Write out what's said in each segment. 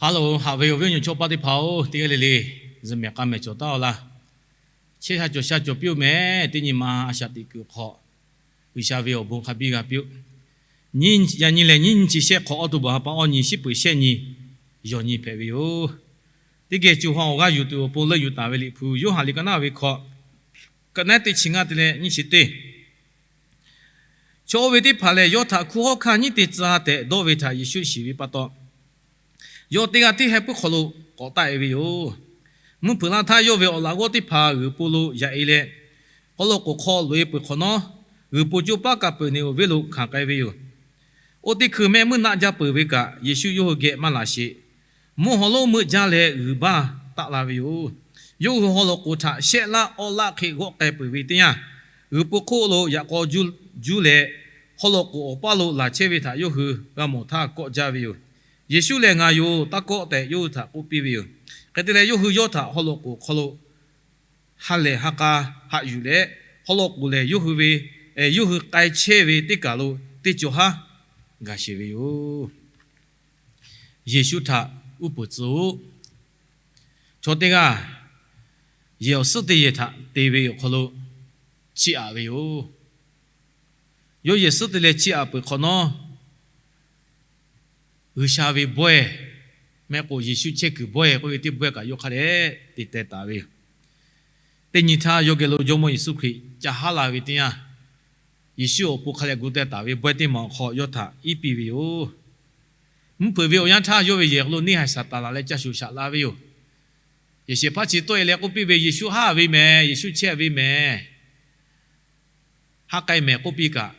Hello, haꞈ ve awˬ viˉ awˬ nyi chaw paˆ teˇ hpaˍ-oˬ, teˇ g'aˇ le le zuhꞈ mehˍ k'a mehˍ cawˬ taˉ-aw laˇ. Chehˇ sha cawˬ sha cawˬ piˇ-oˆ mehˍ. Teˇ nyi ma a shaꞈ teꞈ kuiˬ hk'aw G'uiˬsha ve awˬ bon hk'a biˇ g'a piˇ-oˆ. Yaꞈ nyi lehˬ, nyiˇ nyi chi shehˆ hk'awꞈ, October ha pa awˇ nyi, shiˉ peuˍ shehˆ nyi, yawˬ nyi hpehꞈ ve yoˬ. Teˇ geh co ha awˬ g'aˇ yuˬ tuˬ awˬ pon leuˆ yuˬ taˍ ve Liꞈ hpu Yoˇhanˬ liꞈ ka naˆ ve hkawꞈ, ka naˉ teˇ chi ngaˇ te leh nyiˇ chi teˇ. Chaw oˇ ve teˇ hpaˍ lehˬ, yawˇ htaꞈ hkunˉ hawˉ hkanˇ nyiˉ te tcuh-a tehꞈ dawˇ ve htaꞈ Yeˍsuˆ shiˍ ve pa taw, yawˇ teˇ g'aˇ tiˉ heh puiˉ hk'aw lo k'awꞈ taˆ-e ve yoˬ. Mvuhˇ hpeuꞈ laˇ htaˇ, yawˇ ve awˬ laꞈ g'awˇ teˇ hpaˍ g'uiˬ po lo yaꞈ-e leh, hawˉ law k'oˍ hk'aw loꞈ-e peuˬ hk'awꞈ nawˉ, g'uiˬ po coˇ paˉ Kaˍpeˍneˍonˍ venˇ lo hkanˍ k'ai ve yoˬ. Oˇ teˇ hkui mehˆ meuˇ naˆ jaˇ peuˬ ve kaꞈ, Yeˍsuˆ yawˇ hui geh maˇ laˬ sheˍ. Mvuhˇ haw lonˉ meuˆ jaˇ leh g'uiˬ baˇ taˆ la ve yoˬ. Yawˇ hui haw loꞈ k'oˍ htaꞈ shehˆ laˆ awˆ laˆ hk'e g'awˆ k'ai peuˬ ve teˇ yanˇ, g'uiˬ po hk'oˆ lo yaꞈ k'aw juˇ leh, haw loꞈ k'oˍ awˬ paˇ lo laˬ chehˇ ve htaꞈ yawˇ hui g'a mawˬ htaˇ kawˆ jaˇ ve yoˬ. Yeˍsuˆ lehˬ, Ngaˬ yoˬ, taˇ kawˆ tehꞈ yawˇ hui htaꞈ k'oˆ piˇ ve yoˬ. Hk'e te leh, yawˇ hui yawˇ htaꞈ haw loꞈ k'oˍ hk'aw lo ha lehˬ ha k'a haꞈ yuˬ leh, haw loꞈ k'oˍ lehˬ yawˇ hui ve, yawˇ hui k'ai chehˇ ve teˇ kaˬ lo teˇ cawˬ haˉ gaˬ sheˍ ve yoˬ. Yeˍsuˆ htaꞈ uˉ peunˍ tcuh-oˆ. Chaw teˇ g'aˇ yehˬ awˬ suhˉ teˇ yehˬ htaꞈ te ve awˬ hk'aw lo chiˇ aꞈ ve yoˬ. Yawˇ yehˬ suhˉ te leh chiˇ aꞈ peuˬ hk'awꞈ nawˉ, G'uiˬsha ve bawehˇ mehˆ k'o, Yeˍsuˆ chehˇ kuiˬ bawehˇ k'oˆ ve teˇ bawehˇ kaꞈ yawˇ hk'a dehꞈ te teh taˍ ve yoˬ. Teˇ nyi htaˇ, yawˇ geh lo Jawˇmawˇ Yeˍsuˆ Hkriꞈ ca haˉ la ve teˇ yanˇ, Yeˍsuˆ awˬ pon hk'a dehꞈ gu teh taˍ ve bawehˇ teˇ maˬ awˬ hk'aw yawˇ htaꞈ iˉ piˇ ve yoˬ. Mvuhˇ hpeuꞈ ve awˬ yanˇ htaˇ, yawˇ ve yehˬ hk'aw lo neˇ haiˬ Saˍtanˍ laˬ leh ca shoˍ shaꞈ la ve yoˬ. Yehˬ shehˍ hpaˇ chi tawˆ-e leh k'oˆ piˇ ve, Yeˍsuˆ haˉ ve mehˍ, Yeˍsuˆ chehˇ ve mehˍ, haˉ k'ai mehˍ k'oˆ piˇ kaꞈ,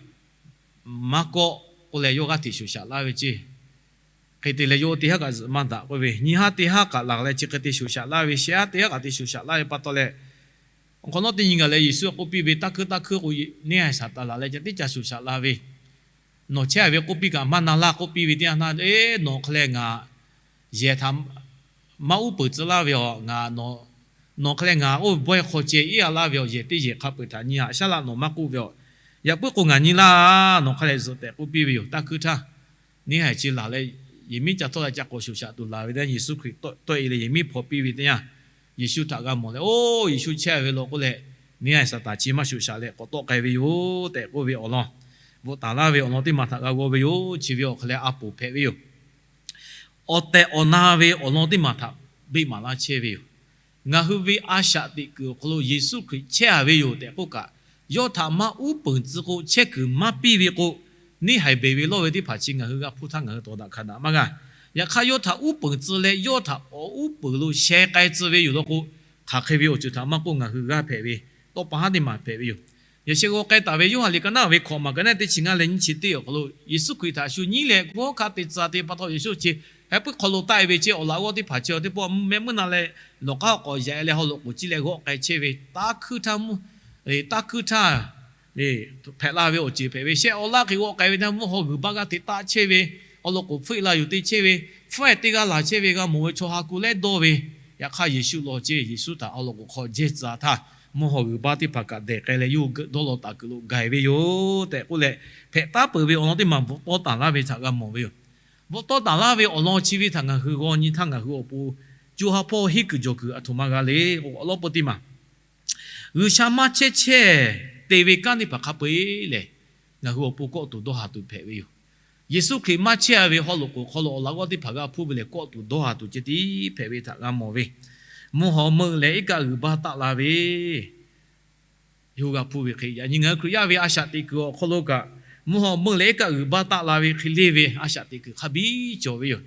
maˇ kawˆ k'oˆ leh yawˇ g'aˇ hteꞈ shoˍ shaꞈ laˇ ve ceˇ. Hk'e te leh, yawˇ teˇ haˉ kaꞈ zuhꞈ maˇ daꞈ k'oˆ ve, nyiˇ haˉ teˇ haˉ kaꞈ laˬ leh chi hk'e te shoˍ shaꞈ laˇ ve, shehˆ haˉ teˇ haˉ kaꞈ te shoˍ shaꞈ laˇ ve pa taw leh, awˬ hk'awꞈ nawˉ teˇ nyi gaˬ leh Yeˍsuˆ k'oˆ piˇ ve, Taˇ hkuiˇ taˇ hkuiˇ k'o, neˇ haiˬ Saˍtanˍ laˬ leh ca tiˉ ca shoˍ shaꞈ la ve, nawˬ chehˇ ve k'oˆ piˇ kaꞈ maˇ na laˇ k'oˆ piˇ ve teˇ yanˇ htaˇ, Eˬ, nawˬ hk'a leh ngaˬ yehˬ htaꞈ maˇ uˉ peunˍ tcuh laˇ ve aˬ, ngaˬ nawˬ hk'a leh ngaˬ oˇ ve bawehˇ hk'aw ceh iˉ-a laˇ ve aˬ, yehˬ teˇ yehˬ hk'a peu-eˬ htaꞈ nyi haꞈ shaˉ laˆ nawˬ maˇ k'oˆ ve aˬ, yaꞈ puiˉ k'o ngaˬ nyi laˇ, nawˬ hk'a leh zuhꞈ tehꞈ k'oˆ piˇ ve yoˬ. Taˇ hkuiˇ htaˇ, neˇ haiˬ chi laˬ leh yehˬ miˉ ca htawˇ leh ca k'awꞈ shoˍ shaꞈ tuˬ laˬ ve teˇ yanˇ, Yeˍsuˆ Hkriꞈ tawˆ-e leh yehˬ miˉ hpaw piˇ ve teˇ yanˇ, Yeˍsuˆ htaꞈ g'a mawˬ leh, Oˇ, Yeˍsuˆ chehˇ ve law k'oˆ leh, neˇ haiˬ Saˍtanˍ chi maˇ shoˍ shaꞈ leh k'awꞈ tawˆ k'ai ve yoˬ tehꞈ k'oˆ ve awˬ lawn, bvuhꞈ taˍ laˇ ve awˬ lawn teˇ maˬ htaꞈ g'a g'aw ve yoˬ. Chi ve awˬ hk'a leh a poˍ hpehꞈ ve yoˬ. Awˬ tehˬ awˬ na ve awˬ lawn teˇ maˬ htaꞈ beˆ maˍ laˇ chehˇ ve yoˬ. Ngaˬ hui ve a shaꞈ teꞈ kuiˬ awˬ hk'aw lo Yeˍsuˆ Hkriꞈ chehˇ-a ve yoˬ tehꞈ k'oˆ kaꞈ, yawˇ htaꞈ maˇ uˉ peunˍ tcuh k'o, chehˇ kuiˬ maˇ piˇ ve k'o, neˇ haiˬ beˬ ve lawˇ ve teˇ hpaˍ chi ngaˬ hui g'a hpuˇ htaˇ ngaˬ hui tawˍ daꞈ hkanˍ daꞈ maˇ g'a. Yaꞈ hk'aˇ, yawˇ htaꞈ uˉ peunˍ tcuh leh yawˇ htaꞈ awˬ uˉ peunˍ lo sheh k'ai tcuh ve yoˬ law k'o, hk'aˬ hk'e ve awˬ ceuˬ htaꞈ maˇ k'oˆ, ngaˬ hui g'aˇ hpehꞈ ve tawˇ pa haˉ teˇ maˬ hpehꞈ ve yoˬ. Yaꞈ sheh g'aw k'ai taˍ ve Yoˇhanˬ liꞈ ka naˉ ve hkawꞈ maˬ ka naˉ teˇ chi ngaˇ leh nyiˇ chi teˇ awˬ hk'aw lo, Yeˍsuˆ Hkriꞈ htaꞈ shu nyiˉ leh hkunˉ hawˉ hkanˇ te tcuh te pa taw, Yeˍsuˆ chi heh puiˉ hk'aw lo taˆ-e ve ceˇ. Awˬ laꞈ g'awˇ teˇ hpaˍ chi awˬ teˇ pawˆ mehˆ meuˇ na leh lawˬ k'aˉ awˬ k'awꞈ yaꞈ leh haw loꞈ k'oˍ ciˇ leh g'awˆ k'ai chehˇ ve, taˇ hkuiˇ htaˇ mvuhˇ, taˇ hkuiˇ htaˇ hpehꞈ la ve awˬ ceuˬ hpehꞈ ve, shehˆ awˉ laˇ hk'e g'awˆ k'ai ve htaˇ mvuhˇ haw g'uiˬ baˆ g'aˇ hteꞈ taˆ chehˇ ve, haw loꞈ k'oˍ hpfuhˆ-e la yuˬ te chehˇ ve, hpfuhˆ-e teˇ g'aˇ laˬ chehˇ ve g'a mawˬ ve chaw ha ku lehˉ dawˇ ve, yaꞈ hk'aˇ Yeˍsuˆ law ceˇ. Yeˍsuˆ htaꞈ haw loꞈ k'oˍ hk'aw jehˇ tcuh htaˇ, mvuhˇ haw g'uiˬ baˆ teˇ hpaˍ kaꞈ dehˬ k'ai leh yawˇ hui dawˇ law taˍ kuiˬ lo gaˬ-e ve yoˬ tehꞈ k'oˆ leh, hpehꞈ taˉ peuˬ ve awˬ lawn teˇ maˬ bvuhꞈ tawˆ taˍ laˇ ve htaꞈ g'a mawˬ ve yoˬ. Bvuhꞈ tawˆ taˍ laˇ ve awˬ lawn chi ve htaꞈ ngaˬ hui g'aw nyi htaˇ ngaˬ hui awˬ pon co ha hpawˇ henˇ kuiˬ jawˬ kuiˬ aˬ htoꞈ ma g'a le k'o, awˬ lawn peu teˇ maˬ G'uiˬsha maˇ chehˇ chehˇ te ve kanˉ teˇ hpaˍ hk'a peu-eˬ lehˬ, ngaˬ hui awˬ pon kawˆ tuˬ dawˇ haˍ tuˬ hpehꞈ ve yoˬ. Yeˍsuˆ Hkriꞈ maˇ chehˇ ve haw loꞈ k'oˍ hk'aw lo awˬ laꞈ g'awˇ teˇ hpaˍ g'a hpuˇ ve lehˬ, kawˆ tuˬ dawˇ haˍ tuˬ ceh tiˉ hpehꞈ ve htaꞈ g'a mawˬ ve. Mvuhˇ haw meuˆ leh iˉ kaˆ g'uiˬ baˇ taˆ la ve, yawˇ hui g'a hpuˇ ve hk'e, yaꞈ nyi ngaˬ hui Hkriꞈ yaˇ ve a shaꞈ teꞈ kuiˬ awˬ hk'aw lo kaꞈ, mvuhˇ haw meuˆ leh iˉ kaˆ g'uiˬ baˇ taˆ la ve hk'e le ve a shaꞈ teꞈ kuiˬ hk'a biˇ cawˬ ve yoˬ.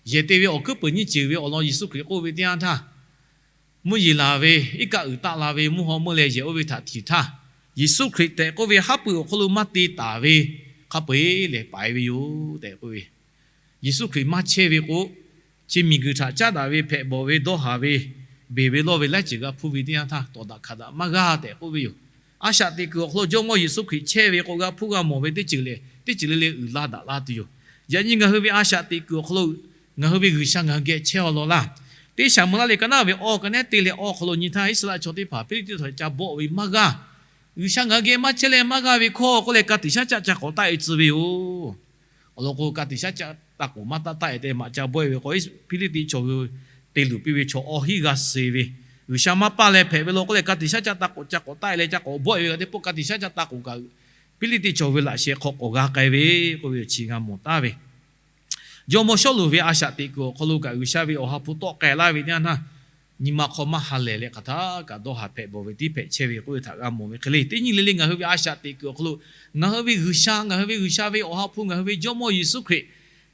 Yehˬ te ve awˬ hkuiˉ peuˍ nyiˇ ceuˬ ve awˬ lawn Yeˍsuˆ Hkriꞈ k'oˆ ve teˇ yanˇ htaˇ, mvuhˇ yeˬ laˬ ve, iˉ kaˆ g'uiˬ taˆ la ve, mvuhˇ haw meuˆ leh yehˬ oˇ ve htaꞈ htiꞈ htaˇ, Yeˍsuˆ Hkriꞈ tehꞈ k'oˆ ve haˉ pui awˬ hk'aw lo maˇ te taˍ ve hk'a peu-eˬ lehˬ paiˍ ve yoˬ tehꞈ k'oˆ ve. Yeˍsuˆ Hkriꞈ maˇ chehˇ ve k'o, chi miˬguiˬ htaꞈ caˉ daꞈ ve, hpehꞈ bawˬ ve, dawˇ haˍ ve, beˬ ve lawˇ ve laiˉ ceuˬ g'a hpuˇ ve teˇ yanˇ htaˇ, tawˍ daꞈ hkanˍ daꞈ maˇ g'aˇ tehꞈ k'oˆ ve yoˬ. A shaꞈ teꞈ kuiˬ awˬ hk'aw lo Jawˇmawˇ Yeˍsuˆ Hkriꞈ chehˇ ve k'o, g'a hpuˇ g'a mawˬ ve teˇ ceuˬ lehˬ, teˇ ceuˬ le le uiˍ la daꞈ la tuˬ yoˬ. Yaꞈ nyi ngaˬ hui ve a shaꞈ teꞈ kuiˬ awˬ hk'aw lo ngaˬ hui ve G'uiˬsha ngaˬ hui geh chehˇ-aw law laˇ. Teˇ Saˍmo laˇ liꞈ ka naˉ ve awˇ ka nehˉ te leh awˇ hk'aw lo nyi htaˇ, Iˉsaˍreˍlaˆ chaw teˇ hpaˍ Hpiˇliˇtiˆ htawˇ ca bawˆ ve maˇ g'aˇ, G'uiˬsha ngaˬ hui geh maˇ chehˇ leh maˇ g'aˇ ve hkawˇ k'oˆ leh, ka tiꞈ shaˉ caˆ ca k'awꞈ taˆ-e tcuh ve yoˬ. Awˬ lawn k'o, ka tiꞈ shaˉ caˆ taˇ k'oˍ maˇ taˆ taˆ-e tehꞈ maꞈ ca bawˆ-e ve k'o, Hpiˇliˇtiˆ chaw hui te luˬ piˇ ve chaw awˬ hinˉ g'a suh ve, G'uiˬsha maˇ paˇ leh hpehꞈ ve law k'oˆ leh, ka tiꞈ shaˉ ca taˇ k'oˍ ca k'awꞈ taˆ-e leh ca k'awꞈ bawˆ-e ve kaꞈ teˇ pawˆ ka tiꞈ shaˉ ca taˇ k'oˍ kaꞈ, Hpiˇliˇtiˆ chaw hui ve laꞈ sheh hk'aw k'awꞈ g'a k'ai ve k'oˆ ve awˬ chi g'a mawˬ taˍ ve. Jawˇmawˇ Sawˉluꞈ ve a shaꞈ teꞈ kuiˬ awˬ hk'aw lo kaꞈ G'uiˬsha ve awˬ ha hpu tawˆ k'ai laˇ ve teˇ yanˇ htaˇ, nyi ma hk'aw maˇ ha lehˬ leh hk'aˬ htaˇ kaꞈ dawˇ haˍ hpehꞈ bawˬ ve tiˉ hpehꞈ chehˇ ve k'oˆ ve htaꞈ g'a mawˬ ve hk'e le. Teˇ nyi le le ngaˬ hui ve a shaꞈ teꞈ kuiˬ awˬ hk'aw lo ngaˬ hui ve G'uiˬsha, ngaˬ hui ve G'uiˬsha ve awˬ ha hpu, ngaˬ hui ve Jawˇmawˇ Yeˍsuˆ Hkriꞈ,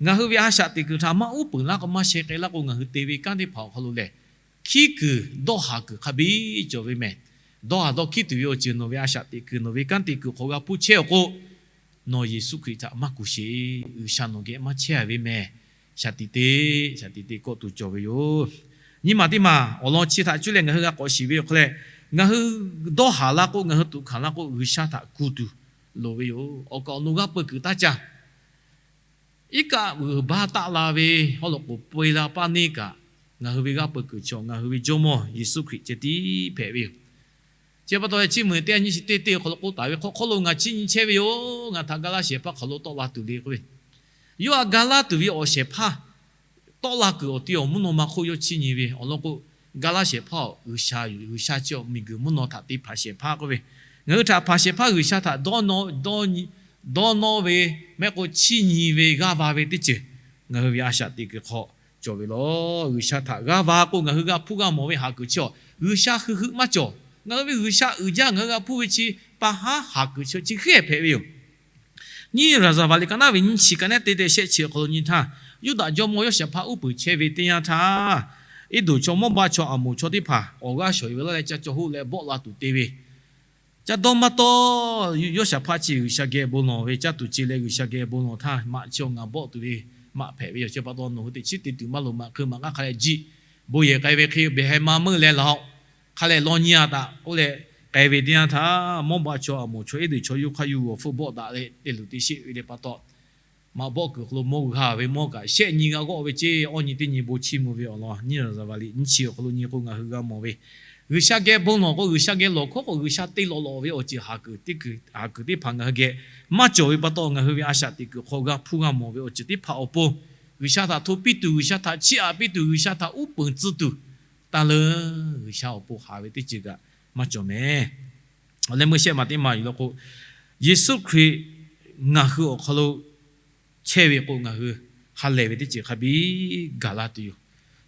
ngaˬ hui ve a shaꞈ teꞈ kuiˬ htaꞈ maˇ uˉ peunˍ laˇ k'o, maˇ sheh k'ai laˇ k'o, ngaˬ hui te ve kanˉ teˇ hpaˍ awˬ hk'aw lo lehˬ, hkiˉ kuiˬ dawˇ haˍ kuiˬ hk'a biˇ cawˬ ve mehˬ. Dawˇ haˍ dawˇ hkiˉ tuˬ ve awˬ ceuˬ nawˬ ve a shaꞈ teꞈ kuiˬ, nawˬ ve kanˉ te kuiˬ hk'aw g'a hpuˇ chehˇ-aw k'o, nawˬ Yeˍsuˆ Hkriꞈ htaꞈ maˇ kuˬ sheˍ. G'uiˬsha nawˬ geh maˇ chehˇ-a ve mehˬ. Shaˍ tiꞈ te, shaˍ tiꞈ te kawˆ tuˬ cawˬ ve yoˬ. Nyi maˬ teˇ maˬ awˬ lawn chi htaꞈ cuˇ leh ngaˬ hui g'a k'awꞈ shiˍ ve awˬ hk'aw leh, ngaˬ hui dawˇ haˍ laˇ k'o, ngaˬ hui tuꞈ hkanˍ laˇ k'o, G'uiˬsha htaꞈ kuˬ tuˬ loˍ ve yoˬ. Awˬ kaˍ awˬ nu g'aˇ peu kuiˬ taˇ caˇ. Iˉ kaˆ vuiˬ baˇ taˆ la ve haw loꞈ k'oˍ peu-e la paˇ neˇ kaꞈ, ngaˬ hui ve g'aˇ peu kuiˬ chaw ngaˬ hui ve Jawˇmawˇ Yeˍsuˆ Hkriꞈ ceh tiˉ hpehꞈ ve yoˬ. Chi pa taw leh, Chiˇ mvuh teˇ nyiˇ chi teˇ teˇ awˬ hk'aw lo k'oˆ taˍ ve, Hk'aw hk'aw lo ngaˬ chiˇ nyi chehˇ ve yoˬ. Ngaˬ htaꞈ ga laˇ shehˍ hpaˇ hk'aˬ lo tawˆ la tuˬ le k'oˆ ve, yawˇ htaꞈ ga laˇ tuˬ ve awˬ shehˍ hpaˇ tawˆ la kuiˬ awˬ ti awˬ mvuhˇ naw ma hk'oˆ yawˇ chiˇ nyi ve awˬ lawn k'o, ga laˇ shehˍ hpaˇ-oˬ, G'uiˬsha yoˬ. G'uiˬsha chi awˬ miˬguiˬ mvuhˇ naw htaꞈ te hpanˍ shehˍ hpaˇ k'oˆ ve, ngaˬ hui htaꞈ hpanˍ shehˍ hpaˇ G'uiˬsha htaꞈ dawˇ nawˇ ve mehˆ k'o chiˇ nyi ve g'aˇ va ve teˇ ceuˬ ngaˬ hui ve a shaꞈ teꞈ kuiˬ hk'aw cawˬ ve law. G'uiˬsha htaꞈ g'aˇ va k'o, ngaˬ hui g'a hpuˇ g'a mawˬ ve haˍ kuiˬ chi-awˬ, G'uiˬsha hui hui maˇ cawˬ. Ngaˬ hui ve G'uiˬsha uiˍ jaˇ ngaˬ hui g'a hpuˇ ve chi pa haˉ haˍ kuiˬ chi chi hk'e hpehꞈ ve yoˬ. Nyiˇ Raˍzaˍvaˍ liꞈ ka naˉ ve nyiˇ chi ka naˉ te te shehˆ chi awˬ hk'aw lo nyi htaˇ, Yuˇdaꞈ jawˇmawˇ Yawˇshaˍhpaˆ uˉ peunˍ chehˇ ve teˇ yanˇ htaˇ, Eˇdoˍ chaw, Mawˇbaˆ chaw, Aˍmoˍ chaw teˇ hpaˍ awˬ g'aˇ shawˍ-e ve laˇ leh ca caw hoˆ leh bawˆ la tuˬ te ve, ca dawˇ maˇ tawˆ. Yawˇshaˍhpaˆ chi G'uiˬsha geh bon lawˬ ve, caˇ tuˬ ce leh G'uiˬsha geh bon lawˬ htaˇ, maꞈ chi awˬ ngaˬ bawˆ tuˬ ve maꞈ hpehꞈ ve yoˬ. Chi pa taw nawˬ hui teꞈ chiˉ te tuˬ maˇ loˍ, maꞈ hk'eu maꞈ k'aˉ hk'a leh jiˆ, bon yehˬ k'ai ve hk'e behˬ heh ma meuˇ leh laˬ-oꞈ. Hk'a leh law nyi-a taꞈ k'oˆ leh k'ai ve teˇ yanˇ htaˇ, Mawˇbaˆ chaw, Aˍmoˍ chaw, Eˇdoˍ chaw yuˇ hk'aˇ yuˇ g'awˬ hpfuhˆ bawˆ daꞈ leh te luˬ te sheˆ ve le pa taw, maꞈ bawˆ kuiˬ hk'aw lo mawˇ g'aˇ ve mawˇ kaꞈ shehˆ nyi g'a g'awˆ ve ceˇ. Awˇ nyi teˇ nyi bon chiˇ mvuh ve awˬ lawn, Nyiˇ Raˍzaˍvaˍ liꞈ nyiˇ chi awˬ hk'aw lo nyi k'o ngaˬ hui g'a mawˬ ve, G'uiˬsha geh bon lawˬ k'o, G'uiˬsha geh lawˬ hkawˉ k'o, G'uiˬsha te lawꞈ lawꞈ ve awˬ ceuˬ haˍ kuiˬ teˇ hpaˍ ngaˬ hui geh maˇ cawˬ ve pa taw, ngaˬ hui ve a shaꞈ teꞈ kuiˬ hk'aw g'a hpuˇ g'a mawˬ ve awˬ ceuˬ teˇ hpaˍ awˬ pon, G'uiˬsha htaꞈ hto piˇ tuˬ, G'uiˬsha htaꞈ chiˇ aꞈ piˇ tuˬ, G'uiˬsha htaꞈ uˉ peunˍ tcuh tuˬ, taˇ leuˉ G'uiˬsha awˬ pon haˍ ve teˇ ceuˬ kaꞈ maˇ cawˬ mehˍ. Awˬ leh meuˇ shehˆ maˬ teˇ maˬ yuˬ law k'o, Yeˍsuˆ Hkriꞈ ngaˬ hui awˬ hk'aw lo chehˇ ve k'o, ngaˬ hui ha lehˬ ve teˇ ceuˬ hk'a biˇ gaˬ la tuˬ yoˬ.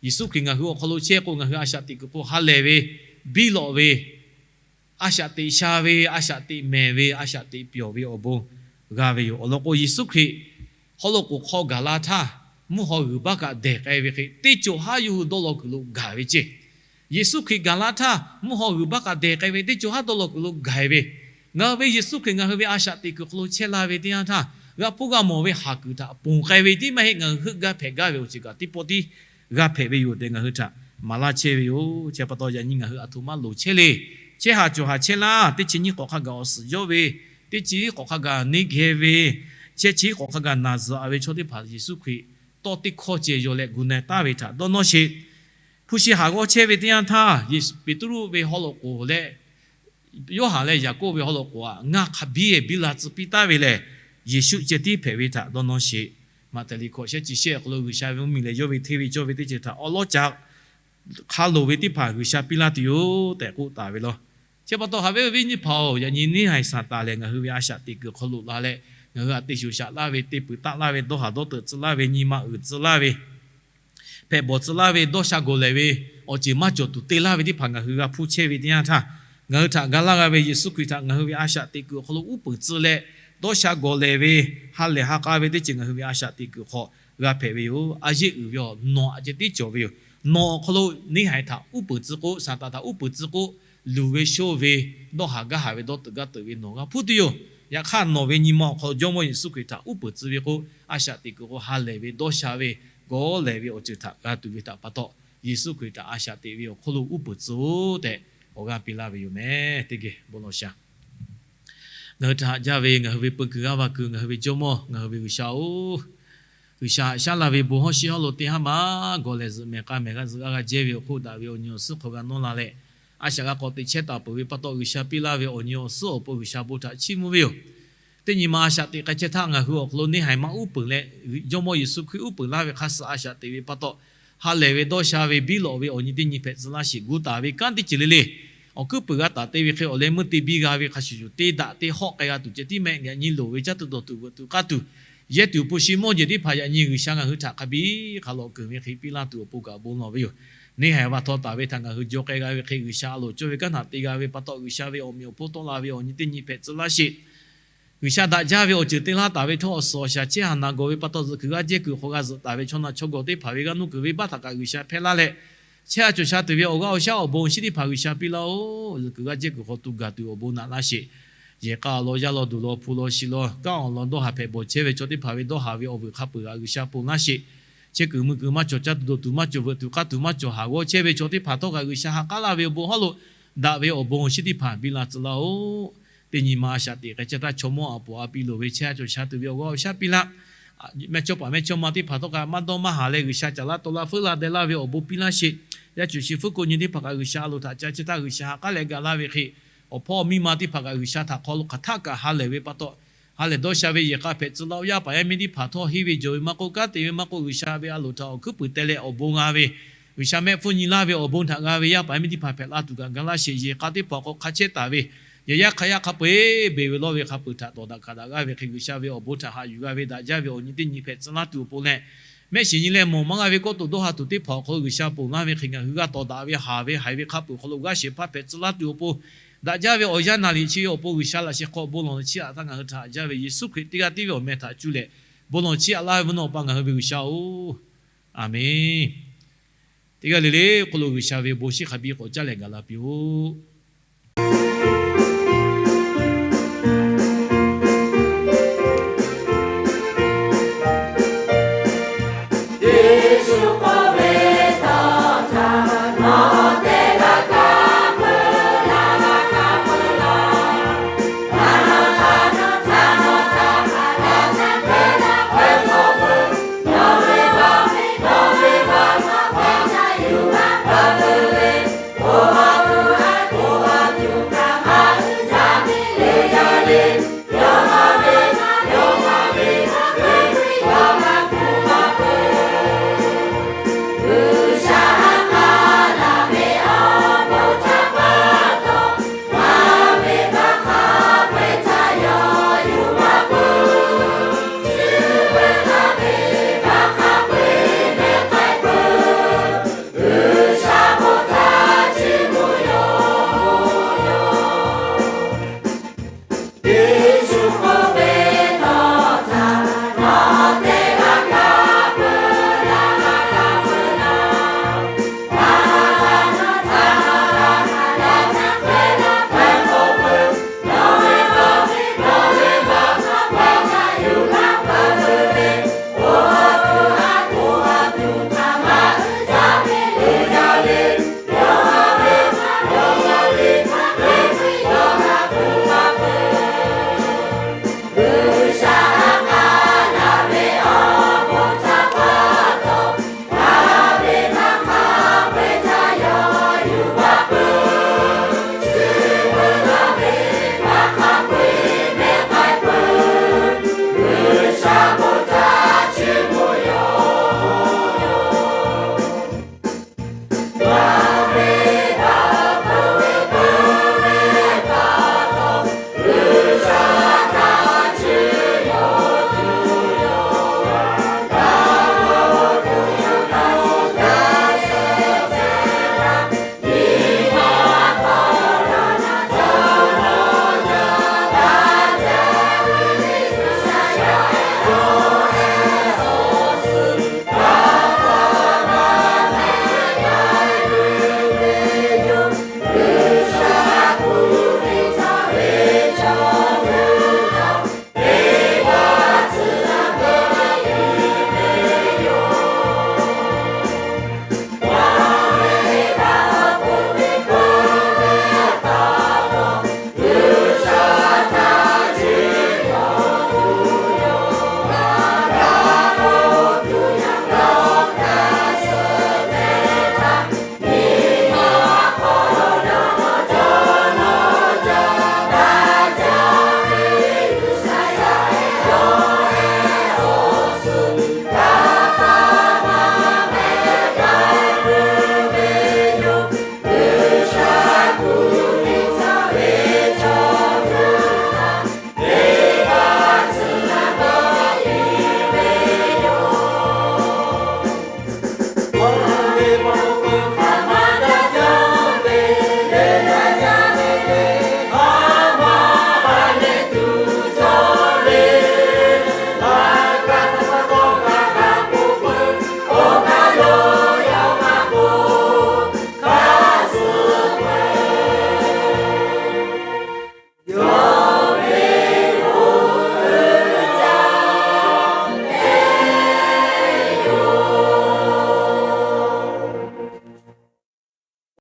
Yeˍsuˆ Hkriꞈ ngaˬ hui awˬ hk'aw lo chehˇ k'o, ngaˬ hui a shaꞈ teꞈ kuiˬ hk'aw ha lehˬ ve, biˇ lawꞈ ve, a shaꞈ teꞈ sha ve, a shaꞈ teꞈ mehˍ ve, a shaꞈ teꞈ pyawˬ ve awˬ bon g'a ve yoˬ. Awˬ lawn k'o, Yeˍsuˆ Hkriꞈ haw loꞈ k'oˍ hk'aw gaˬ la htaˇ, mvuhˇ haw g'uiˬ baˆ kaꞈ dehˬ k'ai ve hk'e, teˇ cawˬ haˉ yawˇ hui dawˇ law kuiˬ lo gaˬ ve ceˇ. Yeˍsuˆ Hkriꞈ gaˬ la htaˇ, mvuhˇ haw g'uiˬ baˆ kaꞈ dehˬ k'ai ve, teˇ cawˬ haˉ dawˇ law kuiˬ lo gaˬ ve. Ngaˬ hui ve Yeˍsuˆ Hkriꞈ ngaˬ hui ve a shaꞈ teꞈ kuiˬ hk'aw lo chehˇ la ve teˇ yanˇ htaˇ, g'a hpuˇ g'a mawˬ ve haˍ kuiˬ htaꞈ ponˬ k'ai ve tiˉ maˇ heˆ, ngaˬ hui heuˆ gaˇ hpehꞈ gaˇ ve awˬ ceuˬ kaꞈ teˇ pawˆ tiˉ g'a hpehꞈ ve yoˬ tehꞈ ngaˬ hui htaꞈ maˍ laˇ chehˇ ve yoˬ. Chi pa taw, yaꞈ nyi ngaˬ hui aˬ htoꞈ ma loˍ chehˇ le. Chehˇ haˍ cawˬ haˍ chehˇ laˇ. Teˇ chi nyiˇ k'awꞈ hk'a gaˬ awˬ suhˍ yawˇ ve, teˇ chi k'awꞈ hk'a gaˬ neˇ geh ve, chehˇ chi k'awꞈ hk'a gaˬ naˬ zuhꞈ-a ve chaw teˇ hpaˍ Yeˍsuˆ Hkriꞈ tawˇ teˇ hkawˇ ceh yaw leh gu na-e taˍ ve htaꞈ dawˇ nawˇ sheˍ. Hpu shi haˍ g'awˇ chehˇ ve teˇ yanˇ htaˇ, Peˍtruˆ ve haw loꞈ k'oˍ leh Yoˇhanˬ leh Yaˍkoˆ ve haw loꞈ k'oˍ aꞈ ngaˇ hk'a biˇ biˇ la tcuh piˇ taˍ ve lehˬ, Yeˍsuˆ ceh tiˉ hpehꞈ ve htaꞈ dawˇ nawˇ sheˍ. Maꞈhtehˍ liꞈ hkawꞈ shehˆ chi shehˆ awˬ hk'aw lo G'uiˬsha ve mvuhˇmiˬ leh yawˇ ve hteˇ ve cawˇ ve teˇ ceuˬ htaꞈ awˉ lawˉ ca hk'a loˍ ve teˇ hpaˍ G'uiˬsha piˇ laˇ tuˬ yoˬ tehꞈ k'oˆ taˍ ve law. Chi pa taw, haꞈ ve awˬ viˉ nyi hpaˍ-oˬ, yaꞈ nyi neˇ haiˬ Saˍtanˍ lehˬ ngaˬ hui ve a shaꞈ teꞈ kuiˬ hk'aw loꞈ la leh, ngaˬ hui htaꞈ te shoˍ shaꞈ laˇ ve, te puiˍ taˆ laˇ ve, dawˇ haˍ dawˇ teuꞈ tcuh laˇ ve, nyi ma uiˍ tcuh laˇ ve, hpehꞈ bawˬ tcuh laˇ ve, dawˇ sha gawˬ lehˬ ve, awˬ ceuˬ maˇ cawˬ tuˬ te laˇ ve teˇ hpaˍ ngaˬ hui g'a hpuˇ chehˇ ve teˇ yanˇ htaˇ, ngaˬ hui htaꞈ ga laˇ g'a ve Yeˍsuˆ Hkriꞈ htaꞈ ngaˬ hui ve a shaꞈ teꞈ kuiˬ awˬ hk'aw lo uˉ peunˍ tcuh leh, dawˇ sha gawˬ lehˬ ve, ha lehˬ ha k'a ve teˇ ceuˬ ngaˬ hui ve a shaꞈ teꞈ kuiˬ hk'aw g'a hpehꞈ ve yoˬ. A yeˆ uiˍ ve awˬ nawˬ aꞈ ceh tiˉ cawˬ ve yoˬ. Nawˬ awˬ hk'aw lo neˇ haiˬ htaꞈ uˉ peunˍ tcuh k'o, Saˍtanˍ htaꞈ uˉ peunˍ tcuh k'o, luˬ ve shoˇ ve, dawˇ haˍ gaˇ haˍ ve, dawˇ teuꞈ gaˇ teuꞈ ve nawˬ g'a hpuˇ tuˬ yoˬ. Yaꞈ hk'aˇ, nawˬ ve nyi ma awˬ hk'aw lo Jawˇmawˇ Yeˍsuˆ Hkriꞈ htaꞈ uˉ peunˍ tcuh ve k'o, a shaꞈ teꞈ kuiˬ k'o ha lehˬ ve, dawˇ sha ve, gawˬ lehˬ ve awˬ ceuˬ htaꞈ g'a tuˬ ve htaꞈ pa taw, Yeˍsuˆ Hkriꞈ htaꞈ a shaꞈ teꞈ ve awˬ hk'aw lo uˉ peunˍ tcuh-oˬ tehꞈ awˬ g'aˇ piˇ laˇ ve yoˬ mehˍ. Teˇ geh bon lawˬ shaˍ. Ngaˬ hui htaꞈ haꞈ jaˇ ve ngaˬ hui ve peu kuiˬ g'aˇ va kuiˬ, ngaˬ hui ve Jawˇmawˇ, ngaˬ hui ve G'uiˬsha-oˬ, G'uiˬsha haꞈ shaˉ la ve bon hawˉ shiˉ hawˉ lo teˇ haˉ ma gawˬ lehˬ zuhꞈ mehˍ k'a mehˍ g'a zuhꞈ g'a g'a jehˇ ve awˬ hk'oˆ daꞈ ve awˬ nyi awˬ suhˉ hk'aw g'a nawˇ la leh, a shaꞈ g'a k'awꞈ teꞈ chehˇ taˍ peuˬ ve pa taw, G'uiˬsha piˇ laˇ ve awˬ nyi awˬ suhˉ awˬ pon G'uiˬsha bon htaꞈ chiˇ mvuh ve yoˬ. Teˇ nyi ma a shaꞈ teꞈ k'ai chehˇ htaˇ, ngaˬ hui awˬ hk'aw lo neˇ haiˬ ma uˉ peunˍ leh, Jawˇmawˇ Yeˍsuˆ Hkriꞈ uˉ peunˍ laˇ ve hk'a suh a shaꞈ teꞈ ve pa taw, ha lehˬ ve dawˇ sha ve biˇ lawꞈ ve awˬ nyi teˇ nyi hpehꞈ tcuh laˇ sheˍ. Gu taˍ ve kanˉ teˇ ceuˬ le le, awˬ kuiˉ puiˍ g'a taˍ te ve hk'e awˬ leh meuˇ te biˇ g'a ve hk'a shuˍ shuˍ, te daꞈ te hawˆ k'ai g'a tuˬ ceh tiˉ mehˆ, yaꞈ nyi loˍ ve caˇ tuˬ dawˬ tuˬ veuꞈ tuˬ k'aˇ tuˬ, yehˇ tuˬ awˬ pon shi mawˇ jeˬ teˇ hpaˍ yaꞈ nyi G'uiˬsha ngaˬ hui htaꞈ hk'a biˇ hk'a lawꞈ keunˍ ve hk'e piˇ laˇ tuˬ awˬ pon kaꞈ bon lawˬ ve yoˬ. Neˇ haiˬ va htaw taˍ ve htaꞈ ngaˬ hui jaw k'ai g'a ve hk'e, G'uiˬsha a loˍ cawˇ ve kanˉ htaꞈ te g'a ve pa taw, G'uiˬsha ve awˬ meꞈ awˬ hponˇ tawˆ la ve awˬ nyi teˇ nyi hpehꞈ tcuh laˇ sheˍ. G'uiˬsha daꞈ jaˇ ve awˬ ceuˬ te laˇ taˍ ve htawˇ, awˬ suhˍ awˬ shaˍ chehˇ haˍ naˍ gawˬ ve pa taw, zuhꞈ kuiˬ g'aˇ jehˇ kuiˬ hk'aw g'a zuhꞈ taˍ ve chaw na chaw gawˬ teˇ hpaˍ ve g'aˇ nuˇ kuiˬ venˇbaˆ htaꞈ kaꞈ G'uiˬsha hpehˇ laˇ leh, chehˇ a cawˬ sha tuˬ ve awˬ g'aˇ awˬ shaˉ awˬ bon awˬ shinˉ teˇ hpaˍ G'uiˬsha piˇ laˇ-oˆ. Zuhꞈ kuiˬ g'aˇ jehˇ kuiˬ hk'aw tuˬ gaˬ tuˬ awˬ bon naꞈ laˇ sheˍ. Yehˬ k'a awˬ lawn, yaˇ lawn, duˬ lawn, hpu lawn, shi lawn, kanˉ awˬ lawn dawˇ haˍ hpehꞈ bawˬ chehˇ ve chaw teˇ hpaˍ ve dawˇ haˍ ve awˬ vuiˬ hk'a peu-eˬ kaꞈ G'uiˬsha ponˬ laˇ sheˍ. Chehˇ kuiˬ mui kuiˬ maˇ cawˬ, caˇ tuˬ dawˬ tuˬ maˇ cawˬ, veuꞈ tuˬ k'aˇ tuˬ maˇ cawˬ, haˍ g'awˇ chehˇ ve chaw teˇ hpaˍ htawˇ kaꞈ G'uiˬsha ha k'aˉ laˇ ve awˬ bon hawˉ lo daꞈ ve awˬ bon awˬ shinˉ teˇ hpaˍ biˇ la tcuh laˇ-oˆ. Teˇ nyi ma a shaꞈ teꞈ k'ai chehˇ htaˇ, chaw mawˇ a poˍ a piˍ loˍ ve chehˇ a cawˬ sha tuˬ ve awˬ g'aˇ awˬ shaˉ piˇ laˇ. Mehˇchawˇpaˍ mehˇchawˇma teˇ hpaˍ htawˇ kaꞈ maˇ dawˇ maˇ haˍ leh, G'uiˬsha caˍ laˇ taw laˇ feuˉ laˇ deh laˇ ve awˬ bon piˇ laˇ sheˍ. Yaˇ cuˬ shi feuˉ ko nyi teˇ hpaˍ kaꞈ G'uiˬsha a loˍ htaꞈ ca chehˇ htaˇ, G'uiˬsha ha k'aˉ leh ga laˇ ve hk'e, awˬ hpawˇ miˇ ma teˇ hpaˍ kaꞈ G'uiˬsha htaꞈ hk'aw lo hk'aˬ htaˆ kaꞈ ha lehˬ ve pa taw, ha lehˬ dawˇ sha ve yehˬ k'a hpehꞈ tcuh laˇ-oˆ. Yaˇ paˍ yaˇ miˇ teˇ hpaˍ htawˇ henˇ ve jawˬ ve maˇ k'oˆ, kanˉ te ve maˇ k'oˆ, G'uiˬsha ve a loˍ htaꞈ awˬ hkuiˉ puiˍ teh leh awˬ bon g'a ve, G'uiˬsha mehˆ hpfuhˇ nyi laˇ ve awˬ bon htaꞈ g'a ve yaˇ paˍ yaˇ miˇ teˇ hpaˍ hpehꞈ la tuˬ kaꞈ ga laˇ sheˍ. Yehˬ k'a teˇ hpaˍ awˬ hk'aw hk'a chehˇ taˍ ve, yehˬ yaˇ hk'a yaˇ hk'a peu-eˬ beˬ ve lawˇ ve hk'a peu-eˬ htaꞈ tawˍ daꞈ hkanˍ daꞈ g'aˇ ve hk'e, G'uiˬsha ve awˬ bon htaꞈ haꞈ yuˬ g'a ve daꞈ jaˇ ve awˬ nyi teˇ nyi hpehꞈ tcuh laˇ tuˬ awˬ pon leh, mehˆ shiˍ nyi leh mawˬ maˇ g'a ve kawˇ toꞈ dawˇ ha tuˬ teˇ hpaˍ awˬ hk'aw lo G'uiˬsha ponˬ laˇ ve hk'e, ngaˬ hui g'a tawˍ daꞈ ve haˍ ve haiˬ ve hk'a peu-eˬ hk'aw lo g'aˇ shehˍ hpaˇ hpehꞈ tcuh laˇ tuˬ awˬ pon, daꞈ jaˇ ve awˬ yanˇ naˍ riˍ chi ve awˬ pon G'uiˬsha laꞈ sheh hk'aw bon lawˬ chiˇ aꞈ htaˇ ngaˬ hui htaꞈ haꞈ jaˇ ve Yeˍsuˆ Hkriꞈ teˇ g'aˇ tiˉ ve awˬ meh htaꞈ cuˇ leh bon lawˬ chiˇ aꞈ laˇ ve mvuhˇ naw pa ngaˬ hui ve G'uiˬsha-oˬ, Aˬmenˍ. Teˇ g'aˇ le le hk'oˆ lo G'uiˬsha ve bon shiˉ hk'a biˇ k'awꞈ caˇ leh gaˬ la piˇ-oˆ.